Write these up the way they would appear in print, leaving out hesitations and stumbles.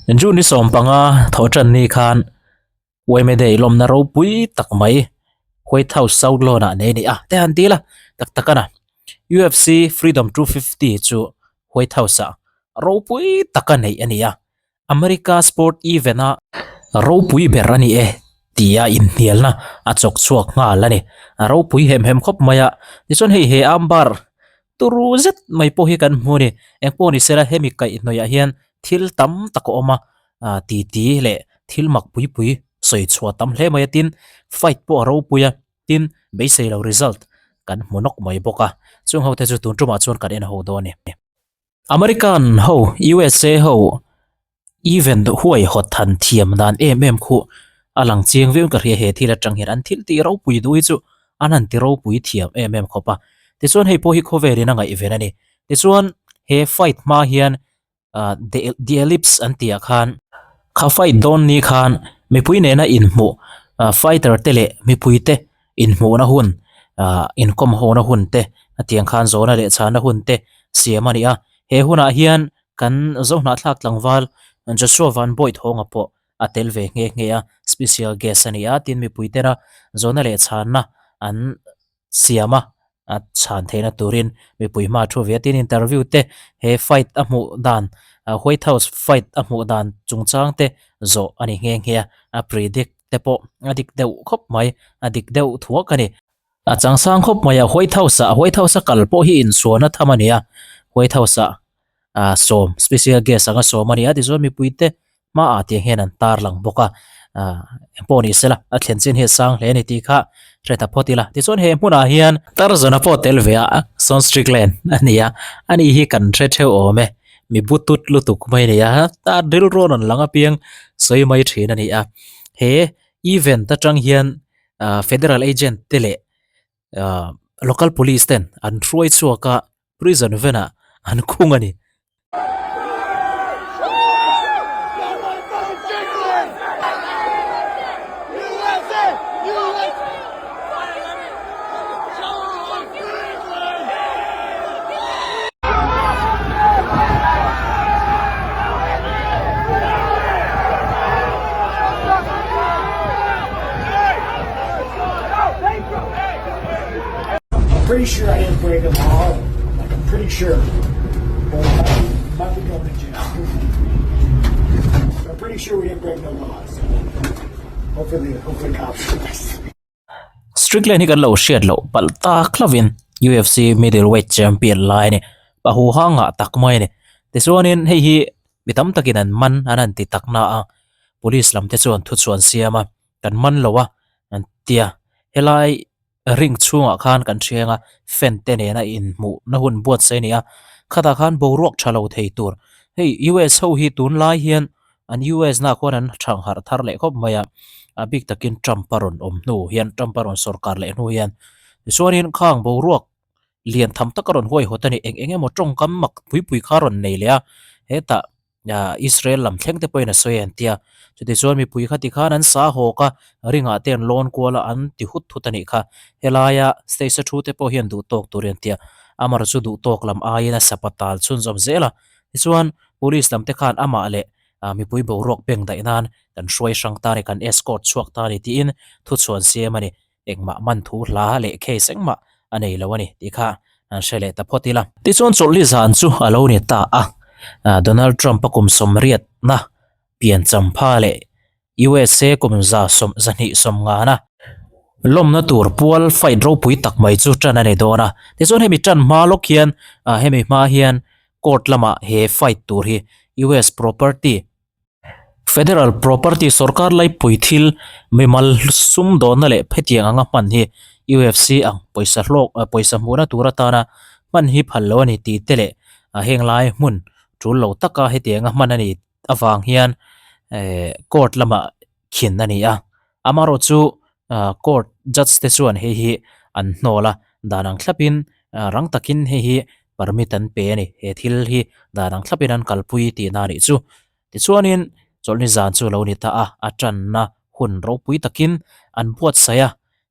June ni 15 thawhṭan ni khan Yma Day lawmna ropui tak mai White House South Lawn ah nei a ni a, te han dil a, tak tak a na. UFC Freedom 250 chu White House ah ropui taka neih a ni a, America sport event a ropui ber a ni e tia inhnialna a chawk chhuak nghal a ni. A ropui hem hem khawp mai a, tichuan hei he armbar turu zet mai pawh hi kan hmu a ni. Engpawh ni sela hemi kaihhnawih ah hian thil tam tak a awm a, ah titi leh thil mak pui pui sawi chhuah tam hle mai a tin fight pawh a ropui a tin beisei lo result kan hmu nawk mai bawk a chung ho te chu tun tumah chuan kan en ho dawn a ni. American ho USA ho event huai hawt than thiam dan em em khuh a lang chiang viau in ka hria he thil atang hian an thil tih ropui duh hi chu an han ti ropui thiam em em khawp a tichuan hei pawh hi khawvel in a ngaihven a ni tichuan he fight hma hian ah the the ellipse an tih ah khan kha fight dawn ni khan mipui nena inhmuh ah fighter te leh mipui te inhmuhna hun ah inkawm hona hun te a tiang khan zawhna leh chhana hun te siam a ni a he hunah hian kan zohnahthlak tlangval Joshua Van Boyd hawnga pawh a tel ve nghe nghe a special guest a ni a tin mipui tena zawhna leh chhana an siam a a chhan theihna turin mipui hma thu ve a tin interview te he fight a hmuh dan white house fight a hmuh dan chungchang te zawh a ni nghe nghe a a predict te pawh a dik deuh khawp mai a dik deuh thuak a ni. A changsang khawp mai a white house ah white house a kal pawh hi inchhuahna tham a ni a white house ah ah sawm special guest anga sawm a ni a tichuan mipui te hmaah tiang hian an tar lang bawk a ah engpawh ni sela a thlen chin hi a sang hle a ni tih kha hre ta phawt ila tichuan he hmunah hian Tarzan-a pawh tel ve a Sean Strickland a ni a ani hi kan hre theuh awm e mi butut lutuk mai a ni a a rilru a rawn lang apiang sawi mai thin a ni a he event atang hian ah federal agent te leh ah local police ten an hruai chhuak a. Prison venah an khung a ni. Pretty sure I didn't break a law. Like I'm pretty sure. But I might be going to jail. I'm pretty sure we didn't break no laws. Hopefully, hopefully cops arrest me. Strickland hi kan lo hriat loh palh tak hlovin UFC middleweight champion lai a ni. Pa huha ngah tak mai a ni. Tichuanin hei hi mi tam takin an man an han ti tak na a, police lam te chuan thuchhuah an siam a, kan man lo a an ti a. Helai Ring chhungah khan kan hreng a, fan te nena inhmuhna hun buatsaih a ni a, khatah khan boruak tha lo thei tur. Hei US ho hi tunlai hian an US na khuan an thang harh thar leh khawp mai a, a bik takin Trump a rawn awm hnu hian Trump a rawn sawrkar leh hnu hian tichuanin khang boruak lian tham tak a rawn huaihawt a ni, eng eng emaw tawngkam mak pui pui kha a rawn nei leh a, hetah Israel lam thleng te pawhin a sawi an tia chuti chuan mipui kha tikhan an sa hawk a ringah te an lawn kual a an ti hut hut a nih kha helaia stage a thu te pawh hian duh tawk tur an tia amar chu duh tawk lam aiin a sapa tal chhunzawm zel a tichuan police lam te khan amah leh mipui boruak beng daih nan kan hruai hrang ta a ni kan escort chhuak ta a ni tiin thuchhuan siam a ni. Engmah man thu hla leh case engmah a nei lo a ni tih kha an hre leh ta phawt ila. Tichuan chawlhli zan chu a lo ni ta a, Donald Trump a kum sawmriatna pian champha leh USA kum za sawm zahnih sawm ngana lawmna tur pual fight ropui tak mai chu tan a ni dawn a. Tichuan hemi tan hma lawk hian hemi hma hian court lamah he fight tur hi US property Federal property sorkar laipui thil mimal sumdawnna leh hetiang anga hman hi UFC ang pawisa hlawk pawisa hmuhna tur atana hman hi phal lo a ni tih te leh heng lai hmun tul lo taka hetianga hman a ni avang hian ehh court lamah khin a ni a amaherawh chu court judge te chuan hei hi an hnawl a dan ang thlapin rang takin hei hi permit an pe a ni he thil hi dan ang thlapin an kalpui tihna a nih chu tichuanin chawlhni zan chu lo ni ta a a tanna hun ropui takin an buatsaih a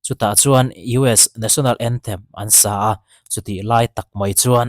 chutah chuan U_S national anthem an sa a chutih lai tak mai chuan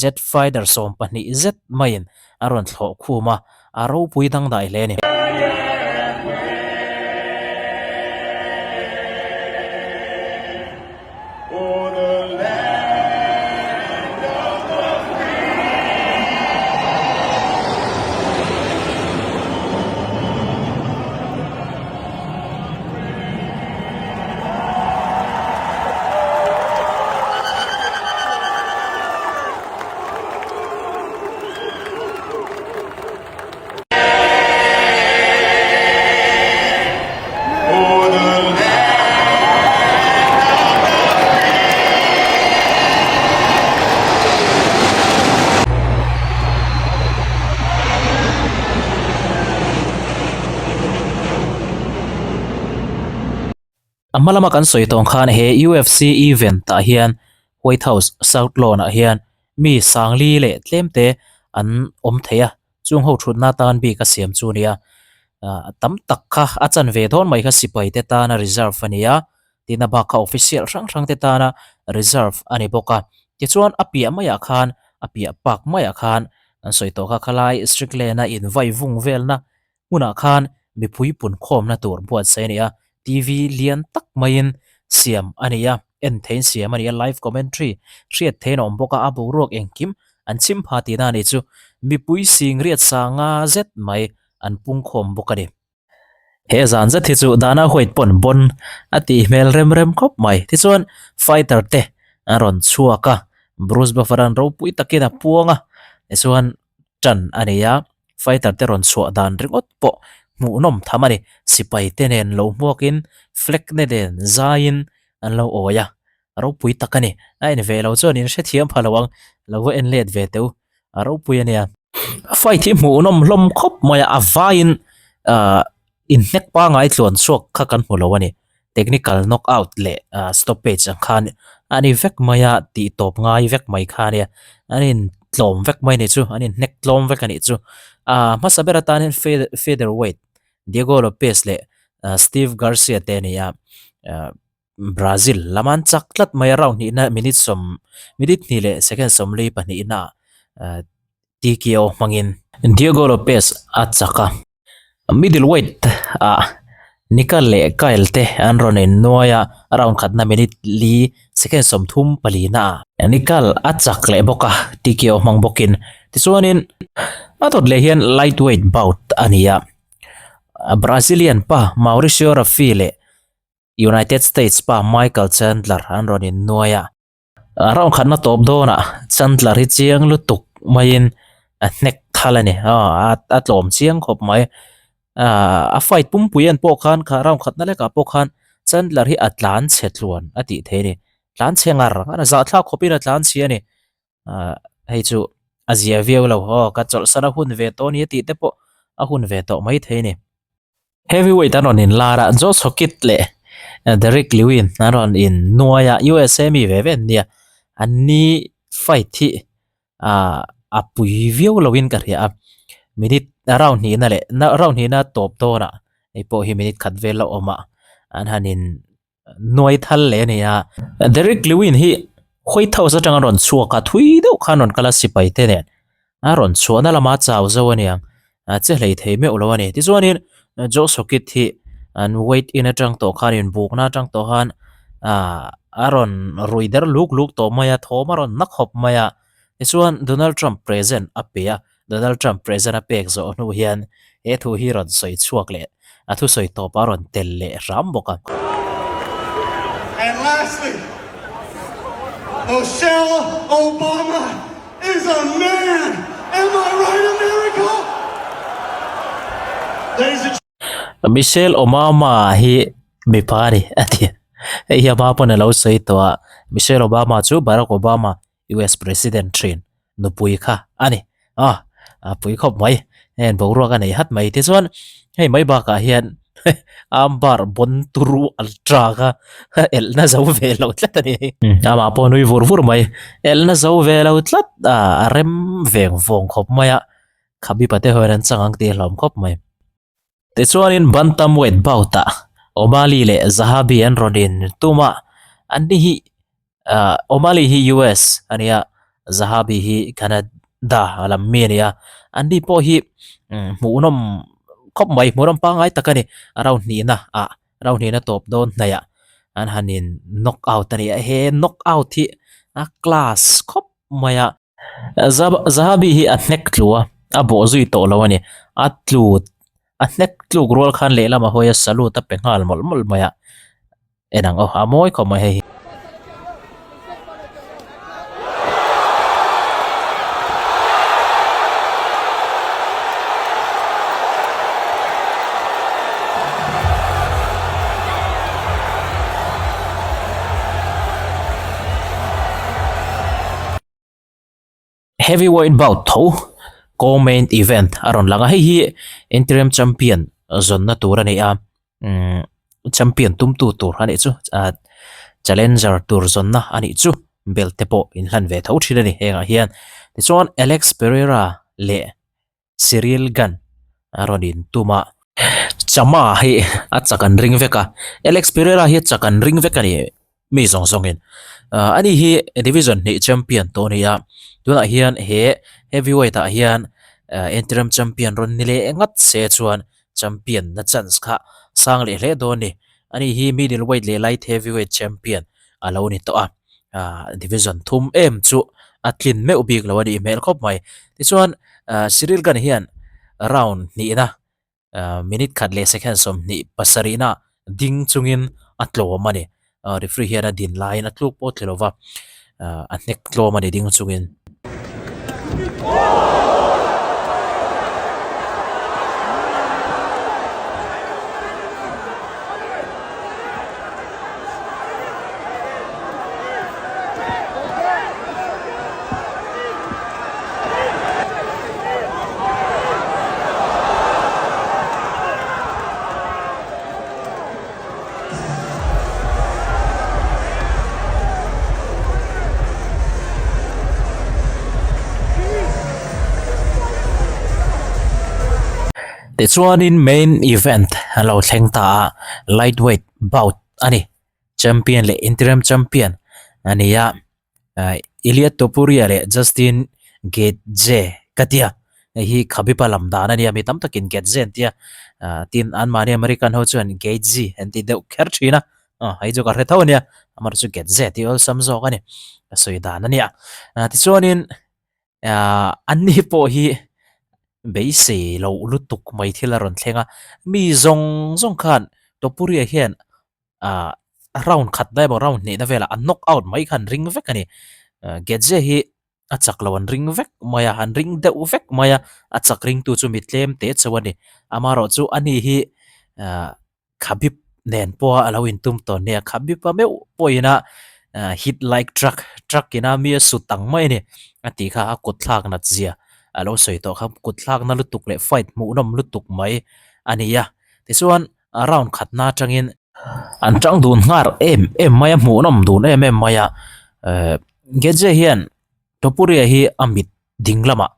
jet fighter 12 zet maiin a rawn thlawh khum a. a ropui dangdai hle a ni. A hma lama kan sawi tawng khan he UFC event ah hian White House South Lawn ah hian mi sangli leh tlem te an awm thei a. Chung ho thutna tan bik a siam chu a ni a, ah tam tak kha a chan ve dawn mai kha sipai te tana reserve a ni a, tina bak kha official hrang hrang te tana reserve a ni bawk a. Tichuan a piah maiah khan a piah park maiah khan an sawi tawh kha khalai Strickland a invai vung velna hmunah khan mipui punkhawmna tur buatsaih a ni a, TV lian tak maiin siam a ni a, en theiin siam a ni a, live commentary hriat theiin a awm bawk a, a boruak engkim an chim pha tihna a ni chu mipui sing riat sanga zet mai an pungkhawm bawk a ni. He zan zet hi chu Dana White pawn bawn a tih hmel rem rem khawp mai. Tichuan fighter te an rawn chhuak a, Bruce Buffer an ropui takin a puang a, tichuan tan a nei a. Fighter te rawn chhuah dan ringawt pawh hmuhnawm tham a ni. Sipai te nen lo hmuakin flag te nen zaiin an lo awi a, ropui tak a ni. A en ve lo chuan in hrethiam pha lo ang, lo va en let ve teu, a ropui a nia. Fight hi hmuhnawm hlawm khawp mai a, a vaiin ahh inhnek pangai tluan chhuak kha kan hmu lo a ni. Technical knock out leh stoppage ang khan a ni vek mai a, tih tawp ngai vek mai kha a nia. An in tlawm vek mai a nih chu, an in hnek tlawm vek a nih chu. Ahh hmasa ber atan hian feather weight Diego Lopez leh Steve Garcia te a ni a, ahh Brazil lam an chak tlat mai a round hnihna minute sawm minute hnih leh second sawmli pahnihna ah TKO hmangin Diego Lopez a chak a. Middleweight ah Nika leh Kyle te an rawn in nuai a, round khatna minute li second 30 palina ah Nickel a chak leh bawk a, TKO hmang bawkin. Tichuanin a dawt leh hian lightweight bout a ni a, Brazilian pa Mauricio Rafi leh United States pa Michael Chandler an rawn in nuai a. Round khatna tawp dawnah Chandler hi chiang lutuk maiin a hnek thal a ni. A tlawm chiang khawp mai. A fight pumpui en pawh khan kha round khatna lekah pawh khan Chandler hi a tlan chhe tluan a tih theih a ni. Tlan chhe ngar ngar a, zahthlak khawpin a tlan chhe a ni. Hei chu a zia viau lo aw, ka chawlhsan a hun ve tawh a ni a tih te pawh a hun ve tawh maithei a ni. Heavyweight an rawn inlar a, Josh Hokit leh Derrick Lewin an rawn in nuai a, USA mi ve ve an nia, an ni fight hi ah a pui viau loin ka hria a, minute round hnihna leh round hnihna tawp dawnah hei pawh hi minute khat vel la awm a, an han in nuai thal leh a ni a. Derrick Lewin hi White House atanga rawn chhuak a, thui deuh khan rawn kal a sipai te nen a rawn chhuahna lama chau zo a niang, a che hlei thei meuh lo a ni. Tichuanin Joe Sokit hi an weight in atang tawh khan inbukna atang tawh khan ah a rawn rui der luk luk tawh mai a, thawm a rawn na khawp mai a. Tichuan Donald Trump present a pe a, Donald Trump present a pek zawh hnu hian he thu hi rawn sawi chhuak leh a thusawi tawp a rawn tel leh hram bawk a. And lastly, Michelle Obama is a man! Am I right America? Ladies and Michelle Obama hi mipa a ni a ti. Hei hi ama pawn a lo sawi tawh a, Michelle Obama chu Barack Obama US President thin nupui kha a ni a a pui khawp mai heng boruak a nei hat mai tichuan hei mai bakah hian armbar bawn turu ultra kha elhna zo ve lo tlat a ni amah pawh nui vur vur mai elhna zo ve lo tlat a a rem veng vawng khawp mai a khabipa te ho hian an chang ang tih a hlawm khawp mai. Tichuanin bantamweight bout ah O'Malley leh Zahabi an rawn in tum a, an ni hi O'Malley hi US a nia, Zahabi hi Da lam mi a ni a, an ni pawh hi hmuhnawm khawp mai, hmuhnawm pangngai tak a ni. Round hnihna ah round hnihna tawp dawn hnaih ah an han in knock out a ni a, he knock out hi a class khawp mai a. Zahabi hi a hnek tlu a, a bawh zui tawh lo a ni. A tlu a hnek tluk rual khan lehlam a hawi a salute a pe nghal mawlh mawlh mai a. En ang aw, a mawi khawp mai hei hi. Heavyweight bout tho co-main event a rawn lang a, hei hi interim champion zawnna tur a ni a, umm champion tumtu tur a nih chu ah challenger tur zawnna a nih chu belt te pawh inhlan ve tho thin a ni hengah hian tichuan Alex Pereira leh Cyril Gane a rawn in tum a. Chama hi a chak an ring vek a, Alex Pereira hi a chak an ring vek a ni mi zawng zawng in. Ani hi division hnih champion tawh a ni a, tunah hian he heavyweight ah hian interim champion rawn ni leh ngat se chuan champion na chance kha sang leh hle dawn a ni. Ani hi middleweight leh light heavyweight champion a lo ni tawh a. ah division thum em chu a tlin meuh bik lo a nih hmel khawp mai tichuan ah Cyril Gane hian round hnihna ah minute khat leh second sawmhnih pasarihna ding chungin a tlawm a ni ah referee hian a din laiin a tluk pawh a tli lo va ah a hnek tlawm a ni ding chungin. Tichuanin main event a lo thleng ta a, lightweight bout a ni. Champion leh interim champion a ni a, Ilia Topuria leh Justin Gaethje ka tia. Hei hi Khabib a lam dan a nia, mi tam takin Gaethje an tia. Tin, anmahni American ho chuan Gaethje an ti deuh kher thin a. Aw, hei chu ka hre tho a nia, amaherawhchu chu Gaethje tih awlsam zawk a ni, ka sawi dan a nia. Tichuanin anni pawh hi beisei loh lutuk mai thil a rawn thleng a, mi zawng zawng khan Topuria hian ah round khat na emaw round hnihna velah a knock out mai kha an ring vek a ni. Gaethje hi a chak lo an ring vek mai a, an ring deuh vek mai a, a chak ringtu chu mi tlem te chauh a ni. Amaherawhchu ani hi ah Khabib nen pawha a lo intum tawn nia, Khabib a meuh pawhin a hit like truck, truck ina mi a sut ang mai a ni a tih kha a kut thlak nat zia a lo sawi tawh kha, kut thlak na lutuk leh fight hmuhnawm lutuk mai a ni a. Tichuan round khatna atangin an tang dun nghar em em mai a, hmuhnawm dun em em mai a, Gaethje hian Topuria hi a mit ding lamah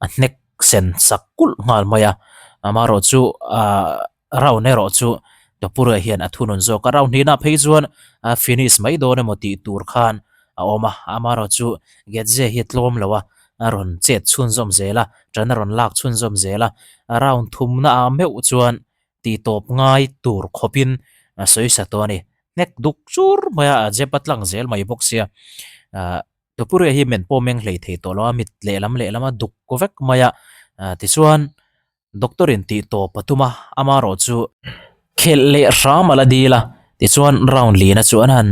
a hnek sen sak kulh nghal mai a, amaherawh chu ahh round erawh chu Topuria hian a thunun zawk a, round hnihna phei chuan a finish mai dawn emaw tih tur khan a awm a, amaherawh chu Gaethje hi a tlawm lo a, a rawn chet chhunzawm zel a, ṭan a rawn lak chhunzawm zel a, round thumna ah meuh chuan tih tawp ngai tur khawpin a sawi sa tawh a ni, hnek duk chur mai a, a jep a tlang zel mai bawk sia ahh. Topuria hi men pawh meng hlei thei tawh lo a, mit lehlam lehlam a duk vek mai a, tichuan doctor in tih tawp a tum a, amaherawh chu khelh leh hram a la dil a, tichuan round lina chu an han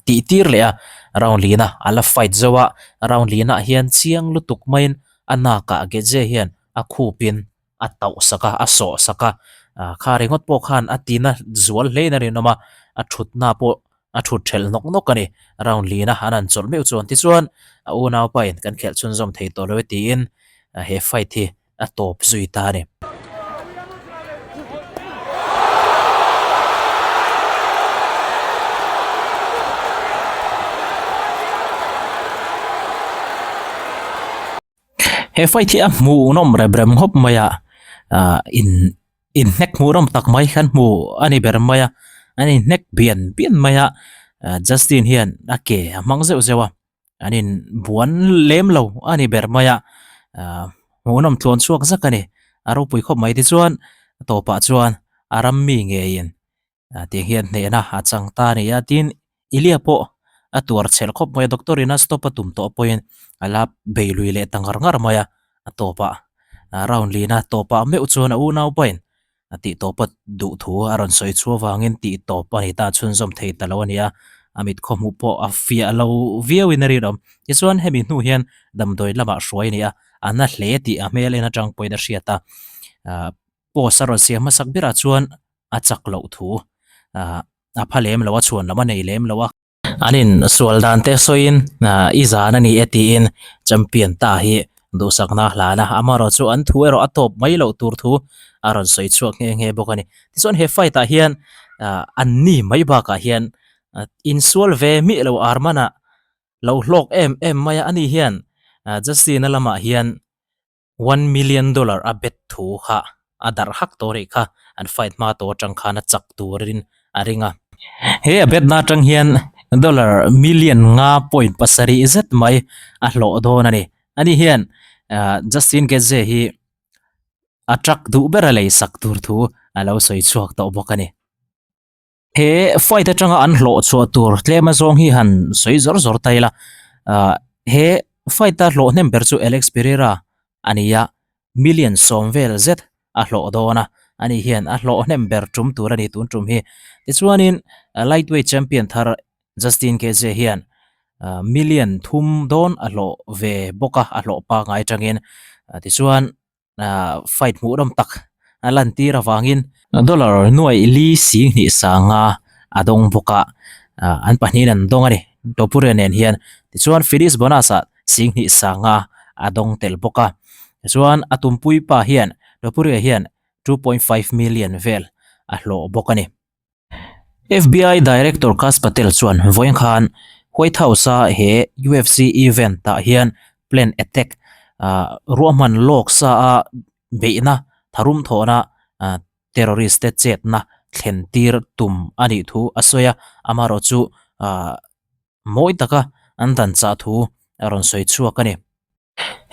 tih tir leh a, round lina a la fight zo a, round lina ah hian chiang lutuk maiin a nakah Gaethje hian a khupin a tauh sak a, a sawh sak a, kha ringawt pawh khan a tina zual hlein a rinawm a, a thutna pawh a thut thelh nawk nawk a ni. Round lina an han chawlh meuh chuan tichuan a unaupa in kan khelh chhunzawm thei tawh lo e tiin he fight hi a tawp zui ta a ni. He fight hi a hmuhnawm rem rem khawp mai a ah in inhnek hmuhnawm tak mai khan hmu a ni ber mai a an inhnek bian bian mai a ah Justin hian a ke a hmang zeuh zeuh a an in buan lem lo a ni ber mai a. Ahh hmuhnawm tluan chhuak zak a ni. A ropui khawp mai tichuan a tawpah chuan a ram mi ngeiin tih hian hnehna a chang ta a ni a. Tin, Ilia pawh a tuar chhelh khawp mai a, doctor in a stop a tum tawh pawhin a la bei lui leh ta ngar ngar mai a. A tawpah round lina tawpah meuh chuan a unau pahin A tih tawp a duh thu a rawn sawi chhuah avangin tih tawp a ni ta, chhunzawm thei ta lo a ni a, a mit khawhmuh pawh a fiah lo viauin a rinawm. Tichuan hemi hnu hian damdawi lamah hruai a ni a, a na hle tih a hmel en atang pawhin a hriat a, ah post a rawn siam hmasak berah chuan a chak loh thu ah a pha lem lo a, chhuan lam a nei lem lo a. An in sual dan te sawiin i zan a ni e tiin champion ta hi duhsakna a hlan a, amaherawh chu an thu erawh a tawp mai loh tur thu a rawn sawi chhuak nghe nghe bawk a ni. Tichuan he fight ah hian an ni mai bakah hian insual ve miah lo Arman ah lo hlawk em em mai a, ani hian Justin-a lamah hian One million dollar a bet thu kha a darh hak tawh rih kha an fight hma tawh atang khan a chak turin a ring a. He a betna atang hian dollar million nga point pasarih zet mai a hlawh dawn a ni. Ani hian Justin Gaethje hi a truck duh ber a lei sak tur thu a lo sawi chhuak tawh bawk a ni. He fight atanga an hlawh chhuah tur tlem azawng hi han sawi zawr zawr ta ila ah he fight a hlawh hnem ber chu Alex Pereira a ni a million sawm vel zet a hlawh dawn a ani hian a hlawh hnem ber tum tur a ni tun tum hi tichuanin lightweight champion thar Justin Gaethje hian ah million thum dawn a hlawh ve bawk a a hlawh pangngai atangin tichuan. ah fight hmuh rawm tak a lantir avangin dollar nuaih li sing hnih sanga a dawng bawk a ah an pahnihin an dawng a ni Topuria nen hian tichuan Felix Bonus ah sing hnih sanga a dawng tel bawk a tichuan a tumpui pa hian Topuria hian 2.5 million vel a hlawh bawk a ni. FBI Director Kash Patel chuan vawiin khan White House-a he UFC event-ah hian plan attack ruahman lawk sa a beihna tharum thawhna terrorist te chetna thlen tir tum a nih thu a sawi a, amaherawh chu mawi taka an dan chah thu a rawn sawi chhuak a ni.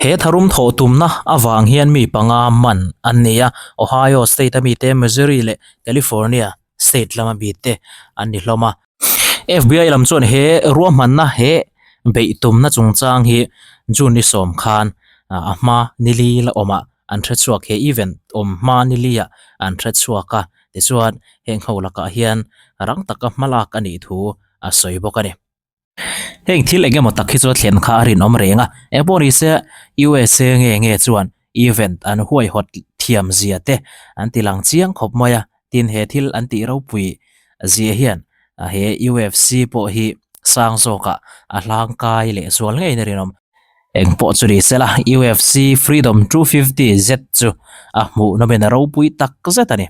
He tharum thawh tumna avang hian mi panga man an ni a, Ohio state a mite, Missouri leh California state lama mite an ni hlawm a. FBI lam chuan he ruahmanna he beih tumna chungchang hi June ni sawm khan a hma nili la awmah an hre chhuak, he event awm hma niliah an hre chhuak a, tichuan heng ho lakah hian rang taka hmalak a nih thu a sawi bawk a ni. Heng thil eng emaw tak hi chu a thlen kha a rinawm reng a, eng pawh ni se USA nge nge chuan event an huaihawt thiam zia te an ti lang chiang khawp mai a, tin he thil an tih ropui zia hian he UFC pawh hi sang zawkah a hlangkai leh zual ngeiin a rinawm. Eng pawh chu ni sela UFC Freedom 250 zet chu a hmuhnawmin a ropui tak zet a ni.